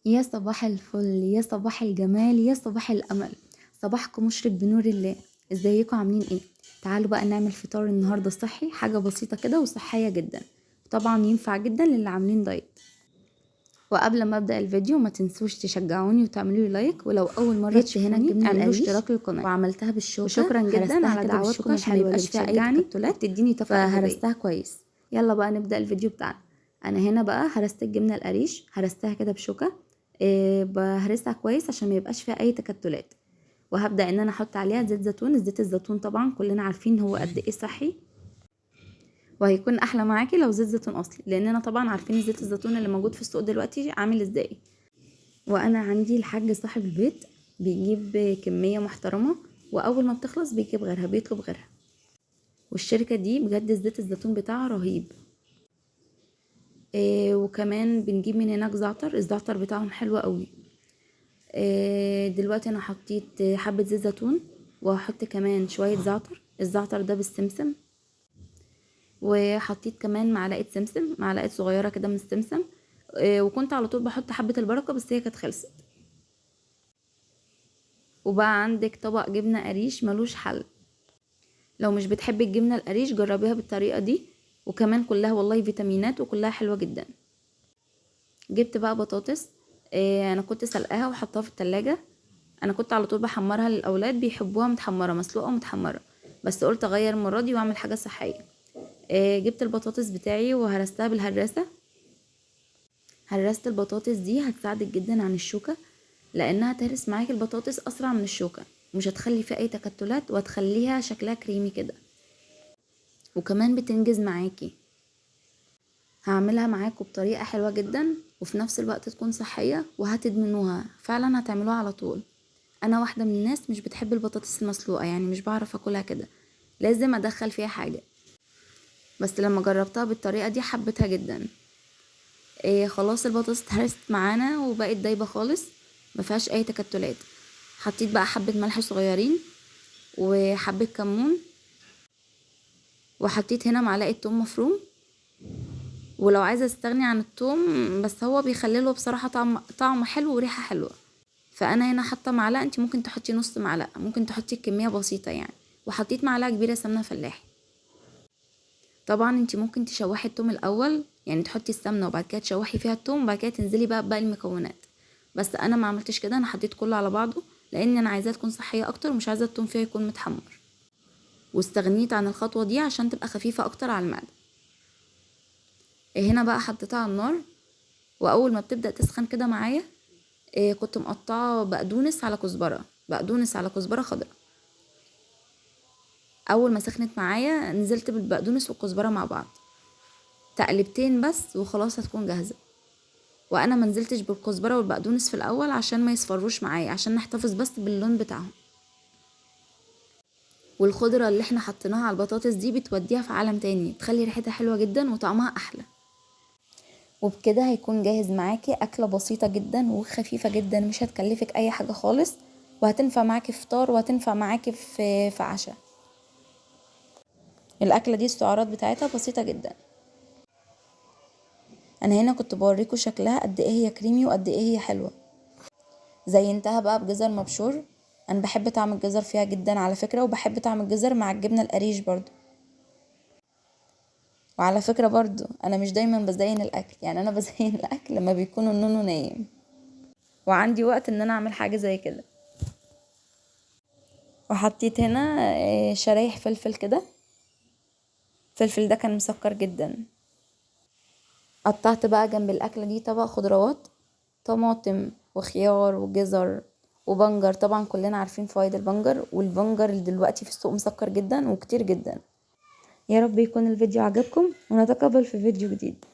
يا صباح الفل، يا صباح الجمال، يا صباح الأمل. صباحكم مشرق بنور الله. ازيكم عاملين ايه؟ تعالوا بقى نعمل فطار النهارده صحي، حاجة بسيطة كده وصحية جدا، طبعا ينفع جدا للي عاملين دايت. وقبل ما ابدا الفيديو ما تنسوش تشجعوني وتعملوا لي like، ولو اول مرة جبت هنا تشوفوني الجبنة اعملوا القريش اشتراك للقناة. وعملتها بالشوكة، وشكرا جدا هرستها على كده دعواتكم بالشوكة عشان ما الحلوة اللي يبقاش فيها اي بتشجعني تكتلات، وبتديني طاقة ايجابية. فهرستها كويس. يلا بقى نبدا الفيديو بتاعنا. انا هنا بقى هرست الجبنة القريش، هرستها كده بشوكة، بهرسها كويس عشان ما يبقاش فيها اي تكتلات. وهبدا ان انا احط عليها زيت زيتون. زيت الزيتون طبعا كلنا عارفين هو قد ايه صحي، وهيكون احلى معاكي لو زيت زيتون اصلي، لاننا طبعا عارفين زيت الزيتون اللي موجود في السوق دلوقتي عامل ازاي. وانا عندي الحاج صاحب البيت بيجيب كمية محترمه، واول ما بتخلص بيجيب غيرها، بيطلب غيرها. والشركة دي بجد زيت الزيتون بتاعها رهيب. وكمان بنجيب من هناك زعتر، الزعتر بتاعهم حلو قوي. دلوقتي انا حطيت حبه زيت زيتون، وهحط كمان شوية زعتر، الزعتر ده بالسمسم. وحطيت كمان معلقه سمسم، معلقه صغيرة كده من السمسم. وكنت على طول بحط حبه البركة بس هي كانت خلصت. وبقى عندك طبق جبنه قريش ملوش حل. لو مش بتحبي الجبنة القريش جربيها بالطريقة دي، وكمان كلها والله فيتامينات وكلها حلوة جدا. جبت بقى بطاطس، انا كنت سلقاها وحطاها في التلاجة. انا كنت على طول بحمرها للاولاد، بيحبوها متحمره، مسلوقة ومتحمره، بس قلت اغير المرة دي واعمل حاجة صحية. جبت البطاطس بتاعي وهرستها بالهراسه. هرسه البطاطس دي هتساعدك جدا عن الشوكة، لانها تهرس معاكي البطاطس اسرع من الشوكة، مش هتخلي فيها اي تكتلات، وهتخليها شكلها كريمي كده، وكمان بتنجز معاكي. هعملها معاكم بطريقة حلوة جدا، وفي نفس الوقت تكون صحية وهتدمنوها فعلا، هتعملوها على طول. انا واحدة من الناس مش بتحب البطاطس المسلوقه، يعني مش بعرف اكلها كده، لازم ادخل فيها حاجة، بس لما جربتها بالطريقة دي حبيتها جدا. خلاص البطاطس اتهرست معانا وبقت دايبه خالص، ما فيهاش اي تكتلات. حطيت بقى حبه ملح صغيرين وحبه كمون، وحطيت هنا معلقه توم مفروم. ولو عايزه تستغني عن التوم، بس هو بيخلي له بصراحة طعم حلو وريحه حلوة، فانا هنا حاطه معلقه، انت ممكن تحطي نص معلقه، ممكن تحطي كمية بسيطة يعني. وحطيت معلقه كبيرة سمنه فلاحي. طبعا انت ممكن تشوحي التوم الاول، يعني تحطي السمنة وبعد كده تشوحي فيها التوم، وبعد كده تنزلي بقى بباقي المكونات، بس انا ما عملتش كده، انا حطيت كله على بعضه لان انا عايزاها تكون صحية اكتر، ومش عايزه التوم فيها يكون متحمر، واستغنيت عن الخطوة دي عشان تبقى خفيفة اكتر على المعدة. هنا بقى حطيتها على النار، واول ما بتبدا تسخن كده معايا، كنت مقطعه بقدونس على كزبره، بقدونس على كزبره خضراء. اول ما سخنت معايا نزلت بالبقدونس والكزبره مع بعض، تقلبتين بس وخلاص هتكون جاهزة. وانا ما نزلتش بالكزبره والبقدونس في الاول عشان ما يصفروش معايا، عشان نحتفظ بس باللون بتاعهم. والخضره اللي احنا حطيناها على البطاطس دي بتوديها في عالم تاني، بتخلي ريحتها حلوة جدا وطعمها احلى. وبكده هيكون جاهز معاكي اكله بسيطة جدا وخفيفة جدا، مش هتكلفك اي حاجة خالص، وهتنفع معاكي فطار، وهتنفع معاكي في عشاء. الاكلة دي السعرات بتاعتها بسيطة جدا. انا هنا كنت بوريكم شكلها قد ايه هي كريمي وقد ايه هي حلوة. زينتها بقى بجزر مبشور، انا بحب طعم الجزر فيها جدا على فكرة، وبحب طعم الجزر مع الجبنة القريش برضو. وعلى فكرة برضو انا مش دايما بزين الاكل، يعني انا بزين الاكل لما بيكون النونو نايم وعندي وقت ان انا اعمل حاجة زي كده. وحطيت هنا شرايح فلفل كده، الفلفل ده كان مسكر جدا. قطعت بقى جنب الاكلة دي طبق خضروات، طماطم وخيار وجزر وبنجر. طبعا كلنا عارفين فوائد البنجر، والبنجر اللي دلوقتي في السوق مسكر جدا وكتير جدا. يا رب يكون الفيديو عجبكم، ونتقابل في فيديو جديد.